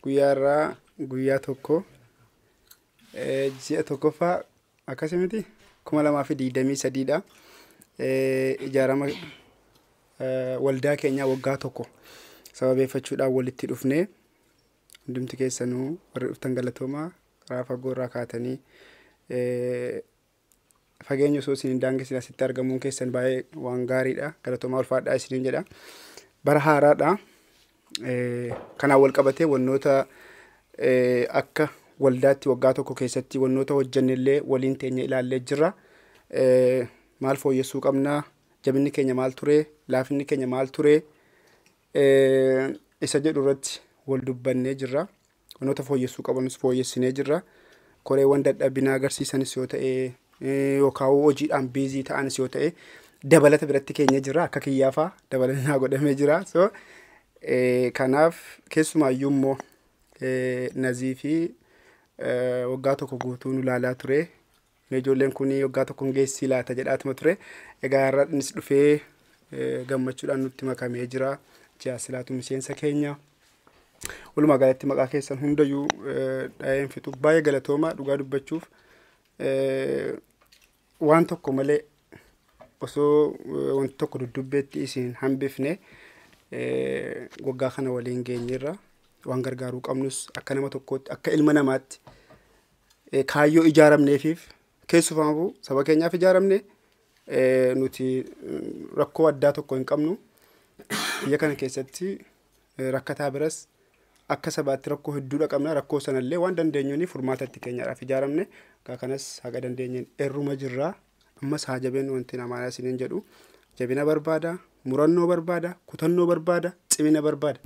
Guyyaa irraa guyyaa 1 ji'a 1ffaa akkasii miti 2023 dha. Ijaarama waldaa keenyaa waggaa 1 sababeeffachuudhaan walitti dhufnee hundumti keessanuu warri dhuftan galatoomaa, karaa fagoo irraa kaatanii fageenya osoo isin hin daangessin asitti argamuun keessan baay'ee waan gaariidha. Galatoomaa, ulfaadhaa isiniin jedha. Bara haaraadha. Kanaan wal qabatee wannoota akka waldaatti waggaa 1 keessatti wannoota hojjennellee waliin teenya ilaallee jirra. Maal fooyyessuu qabnaa? Jabinni keenya maal ture? Laafinni keenya maal ture? Isa jedhu irratti wal dubbannee jirra. Wannoota fooyyessuu qabanus fooyyessinee jirra. Koreewwan dadhabinaa agarsiisanis yoo ta'e, yookaan hojiidhaan busy ta'anis yoo ta'e, dabalata biratti keenya jira. Akka kiyyaafaa dabalanaa godhamee jira. So kanaaf keessumaayyuu immoo Nazii fi waggaa 1 guutuu nu ilaalaa ture. Ijoolleen kun waggaa 1 hin geessii laata jedhaatuma ture. Egaa har'a innis dhufee gammachuudhaan nutti makamee jira. Ji'a silaatu miseensa keenya. Walumaa galatti maqaa keessan hundayyuu dhaheen fixu, baay'ee galatoomaa. Dhugaa dubbachuuf waan tokko malee osoo wanti tokko duddubbeetti isin hambifne waggaa kana waliin geenyerra. Waan gargaaruu qabnus akka nama tokkootti, akka ilma namaatti kaayyoo ijaaramneefiif, keessumaafuu saba keenyaaf ijaaramne. Nuti rakkoo addaa tokko hin qabnu. Biyya kana keessatti rakkataa biras akka sabaatti rakkoo hedduudha qabna. Rakkoo sanallee waan dandeenyuun furmaata itti keenyaadhaaf ijaaramne. Egaa kanas haga dandeenyeen erruma jirra. Ammas haa jabeen. Wanti namaa isiniin jedhu, jabina barbaada, murannoo barbaada, kutannoo barbaada, cimina barbaada.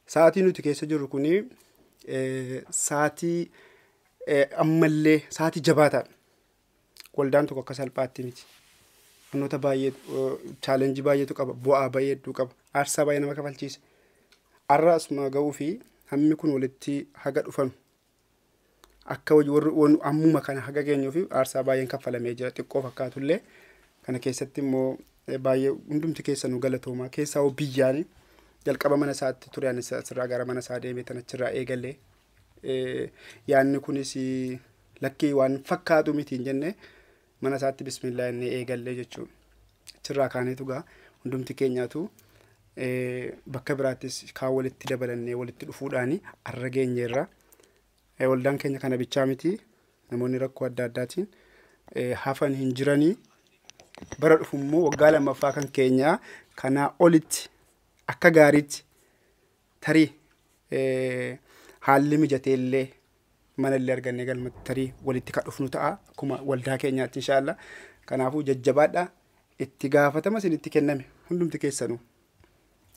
Sa'aatii nuti keessa jirru kuni sa'aatii ammallee sa'aatii jabaataadha. Waldaan tokko akka salphaatti miti. Wantoota baay'ee, challenge baay'eetu qaba, bu'aa baay'ee hedduu qaba, aarsaa baay'ee nama kafalchiisa. Har'a asuma ga'uu fi hammi kun walitti haga dhufanu akka warri ammuma kana haga geenyuu fi aarsaa baay'een kaffalamee jira, xiqqoo fakkaatullee. Kana keessatti immoo baay'ee hundumti keessanuu galatoomaa. Keessaa hoo biyyaani jalqaba mana isaatti ture, ani asirraa gara mana isaa deemee tan achirraa eegalee yaadni kunis lakkii waan fakkaatu miti hin jenne, mana isaatti bismillaa jennee eegallee jechuudha. Achirraa kaaneetu gaa hundumti keenyaatu bakka biraattis kaan walitti dabalannee walitti dhufuudhaani har'a geenyeerra. Waldaan keenya kana bichaa miti, namoonni rakkoo adda addaatiin hafan hin jiranii. Bara dhufu immoo waggaa 2ffaa kan keenyaa kanaa olitti akka gaariitti tarii haalli mijatee illee mana illee argannee galmatti tarii walitti kan dhufnu ta'a akkuma waldaa keenyaatti, inshaalla. Kanaafuu jajjabaadha, itti gaafatama isinitti kenname hundumti keessanuu,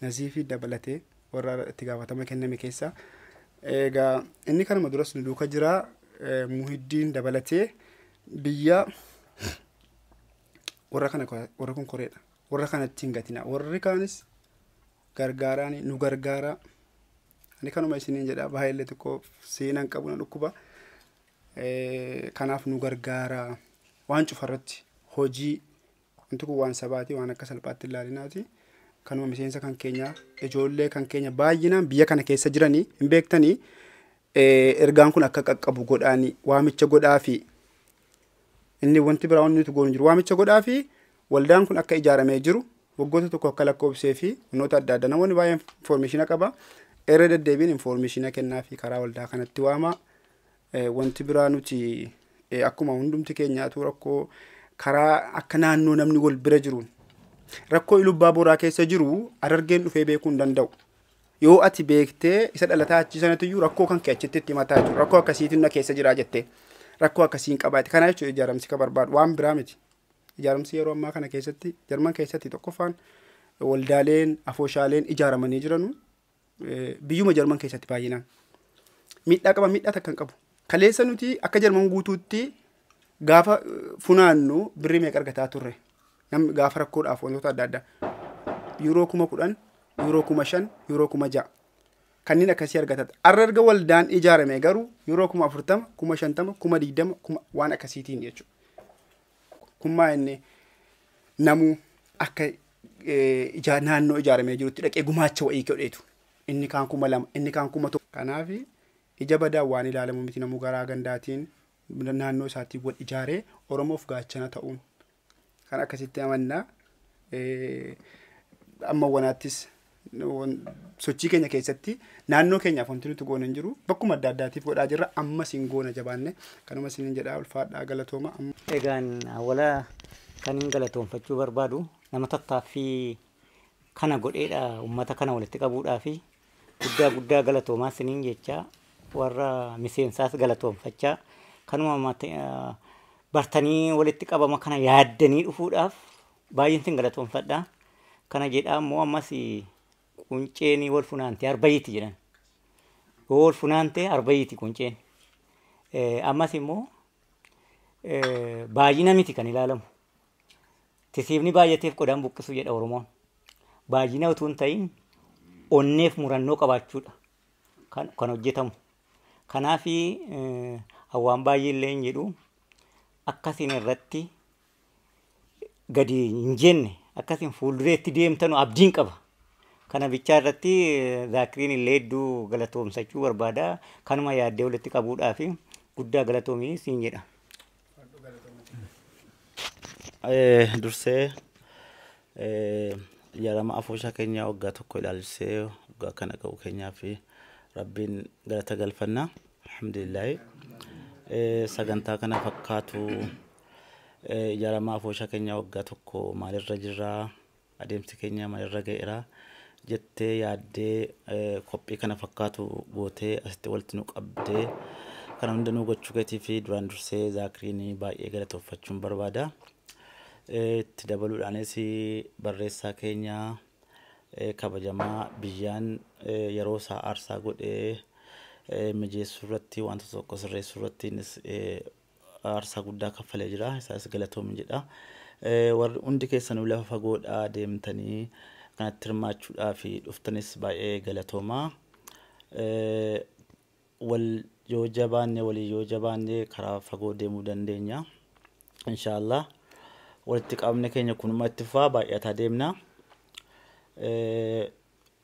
Nazii fi dabalatee warra itti gaafatama kenname keessaa. Egaa inni kanuma duras nu duuka jira, Muhiddiin dabalatee biyya warra kana, warra kun koreedha. Warra kanatti hin gatina. Warri kaanis gargaaraan nu gargaara. Ani kanuma isiniin jedha, baay'ee xiqqoo seenaan qabu na dhukkuba. Kanaaf nu gargaara. Waan cufarratti hojii wanti kun waan sabaati, waan akka salphaatti ilaalinaati. Kanuma miseensa kan keenya, ijoollee kan keenya baay'inaan biyya kana keessa jiranii hin beektanii, ergaan kun akka qaqqabu godhaanii waamicha godhaa fi inni wanti biraa wanni nuti goonu jiru, waamicha godhaa fi waldaan kun akka ijaaramee jiru, waggoota 1 akka lakkoofsee fi wantoota adda addaa namoonni baay'een information qaba. Irra deddeebiin information kennaa fi karaa waldaa kanatti waama. Wanti biraa nuti akkuma hundumti keenyaatu rakkoo karaa akka naannoo namni wal bira jiruun rakkoo Ilubbaa Booraa keessa jiru Harargeen dhufee beekuu hin danda'u. Yoo ati beektee isa dhalataa achi sanatti iyyuu rakkoo kan kee achitti itti himataa jechuudha. Rakkoo akkasiitiin na keessa jira jettee rakkoo akkasiin qabaate. Kana jechuun ijaaramsi ka barbaadu waan biraa miti. Ijaaramsi yeroo ammaa kana keessatti Jarman keessatti tokkoffaan waldaaleen afooshaaleen ijaaramanii jiranu biyyuma Jarman keessatti baay'inaan. Miidhaa qaba, miidhaa takka hin qabu. Kaleessa nuti akka Jarman guutuutti gaafa funaannu birrii meeqa argataa turre? Namni gaafa rakkoodhaaf wantoota adda addaa. Yuuroo 10,000, yuuroo 5,000, yuuroo 6,000. Kanneen akkasii argatan. Har'a erga waldaan ijaarame garuu yuuroo 40,000, 50,000, 20,000, kuma waan akkasiitiin jechuudha. Kun maa inni namuu akka naannoo ijaaramee jirutti dhaqee gumaacha wayii godheetu. Inni kaan 2000, inni kaan 1000. Kanaaf ija badaa waan ilaalamu miti, namuu garaa gandaatiin naannoo isaatiin wal ijaaree Oromoof gaachana ta'uun kan akkasitti amannaa. Amma wanaattis sochii keenya keessatti naannoo keenyaaf wanti nuti goona hin jiru, bakkuma adda addaatiif godhaa jirra, ammas hin goona jabaanne. Kanuma isiniin jedhaa, ulfaadhaa, galatooma. Egaan awwala kan hin galatoonfachuu barbaadu nama tattaaffii kana godheedha, uummata kana walitti qabuudhaa fi guddaa guddaa galatoomaa isiniin jecha, warra miseensaas galatoonfachaa, kanuma bartanii walitti qabama kana yaaddanii dhufuudhaaf baay'een isin galatoonfadha. Kana jedhaa immoo ammas qunceen wal funaantee arbayiiti jedhan. Yoo wal funaantee arbayiiti qunceen. Ammas immoo baay'ina miti kan ilaalamu. Tisiifni baay'ateef qodaan buqqisu jedha Oromoon. Baay'ina utuu hin ta'in onneef murannoo qabaachuudha kan hojjetamu. Kanaaf hawaan baay'ee illee hin jedhu, akkasiin irratti gadi hin jenne, akkasiin fuuldureetti deemtanu abdiin qaba. Kana bichaa irratti Zaakiriin illee hedduu galatoomsachuu barbaada. Kanuma yaaddee walitti qabuudhaaf guddaa galatoomii siin jedha. Dursee ijaarama afooshaa keenya waggaa tokko ilaalchisee waggaa kana ga'u keenyaa fi Rabbiin galata galfanna. Alhamdulillahi. Sagantaa kana fakkaatu ijaarama afooshaa keenya waggaa tokko maalirra jirraa, adeemsi keenya maalirra ga'eera jettee yaaddee qophii kana fakkaatu gootee asitti walitti nu qabdee kana hunda nu gochuu keetii fi duraan dursee Zaakiriin baay'ee galatooffachuun barbaada. Itti dabaluudhaanis barreessaa keenya kabajamaa biyyaan yeroo isaa aarsaa godhee mijeessuu irratti, wanta tokko sirreessuu irratti innis aarsaa guddaa kaffalee jira. Isaas galatoomi jedha. Warri hundi keessanuu lafa fagoodhaa deemtanii kanatti hirmaachuudhaa fi dhuftanis baay'ee galatoomaa. Wal yoo jabaanne, walii yoo jabaanne karaa fagoo deemuu dandeenya. Inshaallah walitti qabne keenya kunuma itti fufaa baay'ataa deemna.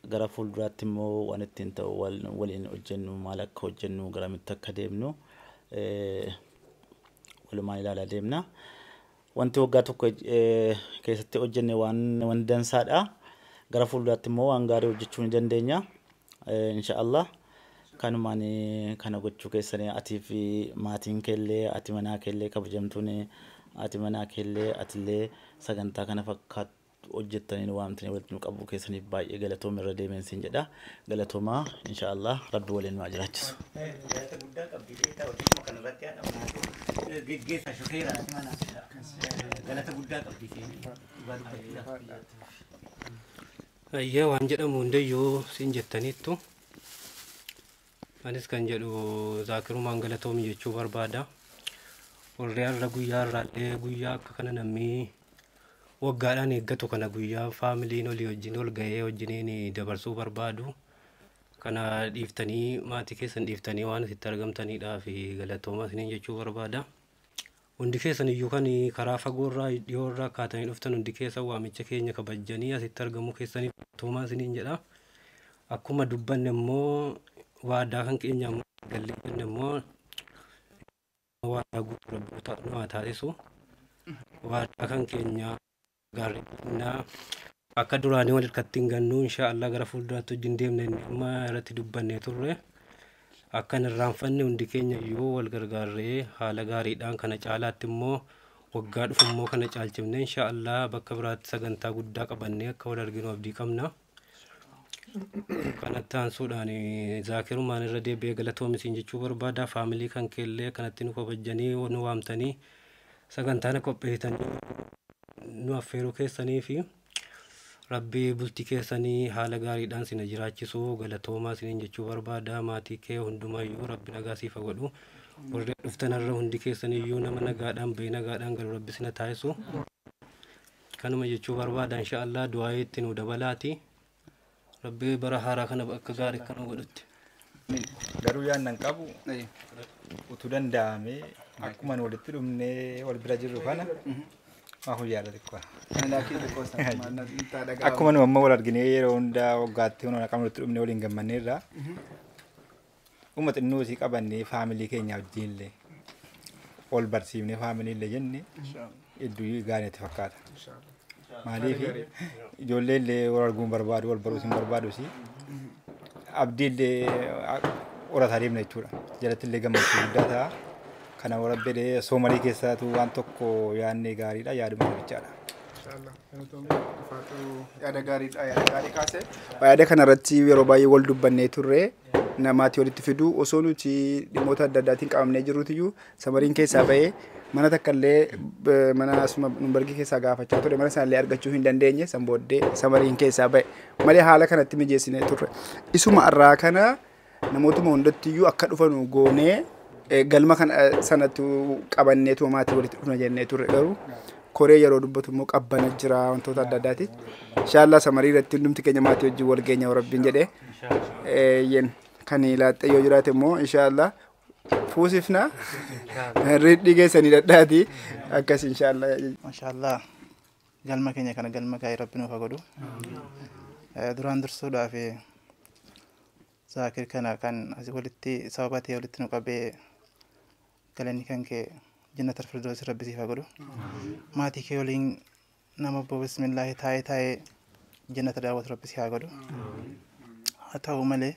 Gara fuulduraatti immoo waan ittiin ta'u waliin hojjennu, maal akka hojjennu, garamitti akka deemnu walumaan ilaalaa deemna. Wanti waggaa tokko keessatti hojjenne waan dansaadha. Gara fuulduraatti immoo waan gaarii hojjechuu ni dandeenya. Inshaallah kanumaan kana gochuu keessanii atii fi maatiin keellee, ati manaa keellee, kabajamtuun ati manaa keellee, atillee sagantaa kana fakkaatu hojjettanii waamtanii walitti nu qabuu keessaniif baay'ee galatooma irra deemeen siin jedha. Galatoomaa, inshaallah Rabbi waliin nu haa jiraachisu. Galata guddaa qabdi beektaa, hojii kanarratti haadha manaa geggeessa shufeera ati manaa galata guddaa qabdi dhugaa dubbachuudhaaf. Ayyee, waan jedhamu hundayyuu siin jettaniittu. Anis kan jedhu Zaakirumaan galatoomi jechuu barbaada. Warri har'a guyyaa irraallee guyyaa akka kana namni waggaadhaan eeggatu kana, guyyaa faamiliin olii wajjin ol ga'ee wajjiniin dabarsuu barbaadu. Kana dhiiftanii, maatii keessan dhiiftanii waan asitti argamtaniidhaa fi galatooma isiniin jechuu barbaada. Hundi keessan iyyuu kan karaa fagoorraa dhiyoorraa kaatanii dhuftan, hundi keessan waamicha keenya kabajjanii asitti argamuu keessaniif galatoomaa isiniin jedha. Akkuma dubbanne immoo waadaa kan keenya gallee jenne immoo waadaa guutuu Rabbi nu haa taasisu. Waadaa kan keenya gaarii akka duraanii wal harkatti hin gannu, inshaallah gara fuulduraatti wajjin deemna inni amma irratti dubbannee turre. Akka hin irraanfanne, hundi keenya iyyuu wal gargaarree haala gaariidhaan kana caalaatti immoo waggaa dhufu immoo kana caalchifne inshaallah bakka biraatti sagantaa guddaa qabannee akka wal arginu abdii qabna. Kanatti aansuudhaan Zaakirumaan irra deebi'ee galatoomi jechuu barbaada. Faamilii kan keellee kanatti nu kabajjanii nu waamtanii sagantaa qopheessitanii nu affeeruu keessanii fi Rabbi bultii keessanii haala gaariidhaan sina jiraachisu, galatoomaa isiniin jechuu barbaada. Maatii kee hundumayyuu Rabbi nagaa siif haa godhu. Warri dhuftanarra hundi keessaniyyuu nama nagaadhaan bahee nagaadhaan galu Rabbi sina taasisu. Kanuma jechuu barbaada, inshaallah du'aa itti nu dabalaati. Rabbi bara haaraa kana akka gaarii akka nu godhutti. Garuu yaadnan qabu, utuu danda'amee akkuma nu walitti dhumnee wal bira jirru kana Maa kun yaada xiqqoo. Akkuma nu amma wal arginee yeroo hundaa waggaatti honoon qabnutti dhumne waliin gammanneerra. Uma xinnoo isii qabannee faamilii keenya wajjin illee ol barsiifnee faamilii illee jenne hedduu gaarii natti fakkaata. Maaliif ijoollee illee wal arguu hin barbaadu, wal baruus hin barbaadus abdii illee horataa deemna jechuudha. Jalatti illee gammachuu guddaa ta'a. Kana warabbee soomalii keessaatu waan tokko yaadne gaariidha, yaaduma bichaadha. Yaada gaariidha, yaada gaarii kaase. Yaada kanarratti yeroo baay'ee wal dubbannee turre namaatti walitti fiduu osoo nuti dhimmoota adda addaatiin qabamnee jirrutiyyuu samariin keessaa bahee mana takka illee mana asuma Numbargii keessaa gaafachaa ture mana sanallee argachuu hin dandeenye san booddee samariin keessaa bahe malee haala kanatti mijeessinee turre. Isuma irraa kana namootuma hundattiyyuu akka dhufanu goonee galma kana sanatti qabanneetu maatii walitti dhufna jennee turre garuu koree yeroo dubbatu immoo qabbana jira wantoota adda addaati. Inshaallaa samarii irratti hundumti keenya maatii wajjin wal geenya rabbiin jedhee. Yen kan laaxxee yoo jiraate immoo inshaallaa fuusifna riidhii geessanii dhadhaati akkas inshaallaa. Mashaallaa galma keenya kana galma gaarii rabbi nuuf haa godhu. Duraan dursuudhaaf Zaakir kana kan asii walitti sababa ta'e walitti nu qabee galanni kan kee jannata firdaus rabbi siif haa godhu. Maatii kee waliin nama obbo bismillaahi taa'ee taa'ee jannata daawwatu rabbi siif haa godhu. Haa ta'u malee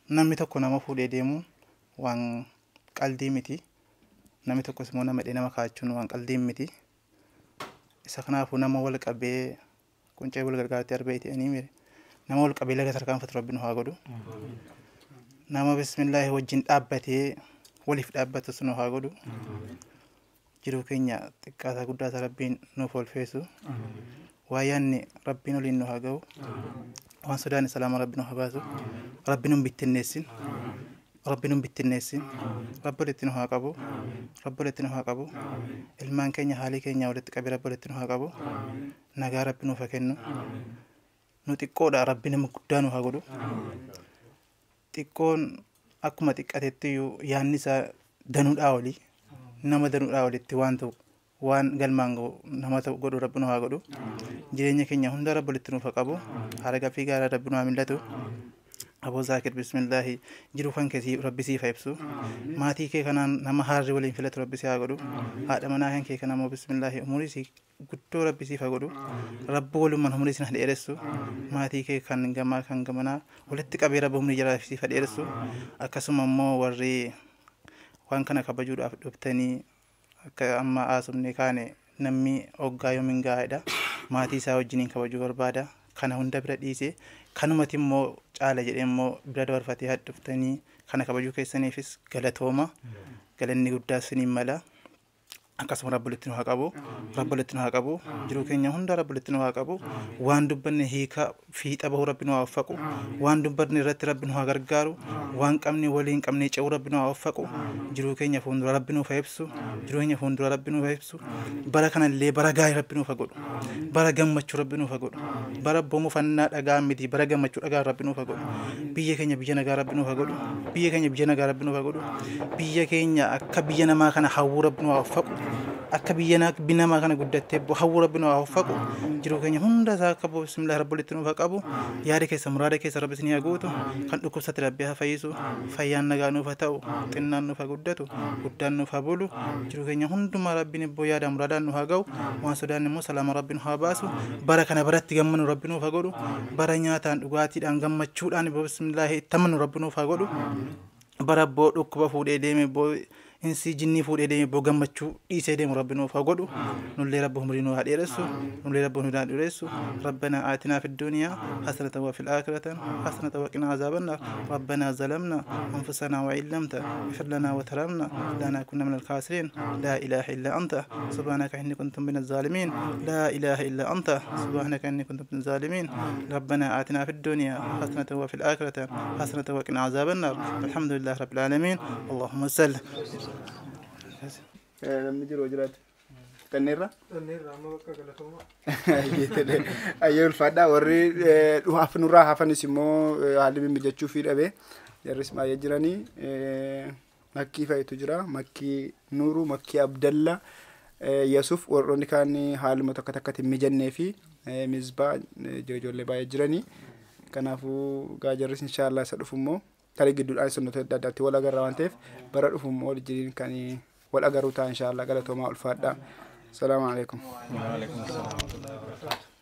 namni tokko nama fuudhee deemuun waan qaldii miti. Namni tokkos immoo nama hidhee nama kaa'achuun waan qaldii miti. Isa kanaafuu nama wal qabee quncee wal gargaartee arbee ta'anii mire. Nama wal qabee laga tarkaanfatu rabbi nu haa godhu. Nama bismillaahi wajjin dhaabbatee waliif dhaabbatus nu haa godhu. Jiruu keenya xiqqaasaa guddaasaa rabbiin nuuf olfeessu. Waa yaadne rabbiin oliin nu haa ga'u. Waan sodaanne salaama rabbi nu haa baasu. Rabbi nu hin bittinneessin. Rabbi nu hin bittinneessin. Rabbi walitti nu haa qabu. Rabbi walitti nu haa qabu. Ilmaan keenya haalii keenya walitti qabee rabbi walitti nu haa qabu. Nagaa rabbi nuuf haa kennu. Nu xiqqoodha rabbi nama guddaa nu haa godhu. Xiqqoon akkuma xiqqatetti iyyuu yaadni isaa danuudhaa olii nama danuudhaa olitti waan ta'u waan galmaan ga'u nama ta'u godhu rabbi nu haa godhu. Jireenya keenya hunda rabbi walitti nuuf haa qabu. Haala gaaffii gaarii rabbi nu haa millatu. Aboo Zaakir bismillaahi jiruu kan kee rabbi siif haa ibsu. Maatii kee kanaan nama haarri waliin filatu rabbi si haa godhu. Haadha manaa kan kee kana immoo bismillaahi umurii si guddoo rabbi siif haa godhu. Rabbi walumaan umurii si haa dheeressu. Maatii kee kan gamaa kan gamanaa walitti qabee rabbi umurii jaraa siif haa dheeressu. Akkasuma immoo warri waan kana kabajuudhaaf dhuftanii akka amma haasofne kaane namni hoggaa yoomiin gaa'edha. Maatii isaa wajjiniin kabajuu barbaada. Kana hunda bira dhiisee kanumatti immoo caala jedhee immoo bira dabarfatee haa dhuftanii kana kabajuu keessaniifis galatooma. Galanni guddaa isiniin mala. Akkasuma rabbi walitti nu haa qabu. Rabbi walitti nu haa qabu. Jiruu keenya hunda rabbi walitti nu haa qabu. Waan dubbanne hiika fiixa bahuu rabbi nu haa uffaqu. Waan dubbanne irratti rabbi nu haa gargaaru. Waan qabne waliin qabnee ce'uu rabbi nu haa uffaqu. Jiruu keenya fuuldura rabbi nuuf haa ibsu. Jiruu keenya fuuldura rabbi nuuf haa ibsu. Bara kanallee bara gaarii rabbi nuuf haa godhu. Bara gammachuu rabbi nuuf haa godhu. Bara boomufannaa dhagaa miti bara gammachuu dhagaa rabbi nuuf haa godhu. Biyya keenya biyya nagaa rabbi nuuf haa godhu. Biyya keenya biyya nagaa rabbi nuuf haa godhu. Biyya keenya akka biyya namaa kana hawwuu rabbi nu haa uffaqu. Akka biyya namaa kana guddattee hawwuu rabbi nu haa uffaqu. Jiruu keenya hunda isaa akka bismillaahi rabbi walitti nuuf haa qabu. Yaada keessa muraada keessa rabbi isin haa guutu. Kan dhukkubsate rabbi haa fayyisu. Fayyaan nagaa nuuf haa ta'u. Xinnaan nuuf haa guddatu. Guddaan nuuf haa bulu. Jiruu keenya hundumaa rabbiin ibboo yaada muraadaan nu haa ga'u. Waan sodaanne immoo salaama rabbi nu haa baasu. Bara kana baratti gammanu rabbi nuuf haa godhu. Bara nyaataan dhugaatiidhaan gammachuudhaan bismillaahi itti amanu rabbi nuuf haa godhu. Bara boo dhukkuba fuudhee deeme boo insi jinnii fuudhee deeme boo gammachuu dhiisee deemu rabbi nuuf haa godhu. Nullee rabbi umurii nu haa dheeressu. Nullee rabbi umurii nu haa dheeressu. Rabbanaa aatinaa fid duuniyaa hasanatan wa fil aakhirati hasanatan wa qinaa azaabannaar. Rabbanaa zalamnaa anfusanaa wa in lam taghfir lanaa wa tarhamnaa lanakunanna minal kaasiriin. Laa ilaaha illaa anta subhaanaka inni kuntu minaz zaalimiin. Laa ilaaha illaa anta subhaanaka inni kuntu minaz zaalimiin. Rabbanaa aatinaa fid duuniyaa hasanatan wa fil aakhirati hasanatan wa qinaa azaabannaar. Alhamdulillaahi rabbil aalamiin. Allahumma salli. Namni jiru jiraate. Xanneerra? Xanneerra amma bakka galatooma. Ayyee ulfaadhaa warri dhuhaaf nurraa hafanis immoo haalli mimijachuu fi dhabee jarris baay'ee jiranii makkii fa'itu jira makkii Nuuruu makkii Abdalla Yesuuf warroonni kaan haaluma tokko takkatti hin mijannee fi Mizbaa ijoollee baay'ee jiranii. Kanaafuu gaajarris inshaallah isa dhufu immoo tarii gidduudhaan sunnota adda addaatti wal agarra waan ta'eef bara dhufu immoo wajjiniin kan wal agarru ta'a inshaallah. Galatoomaa, ulfaadhaa. Salaamu alaikum. Waalaikum salaam.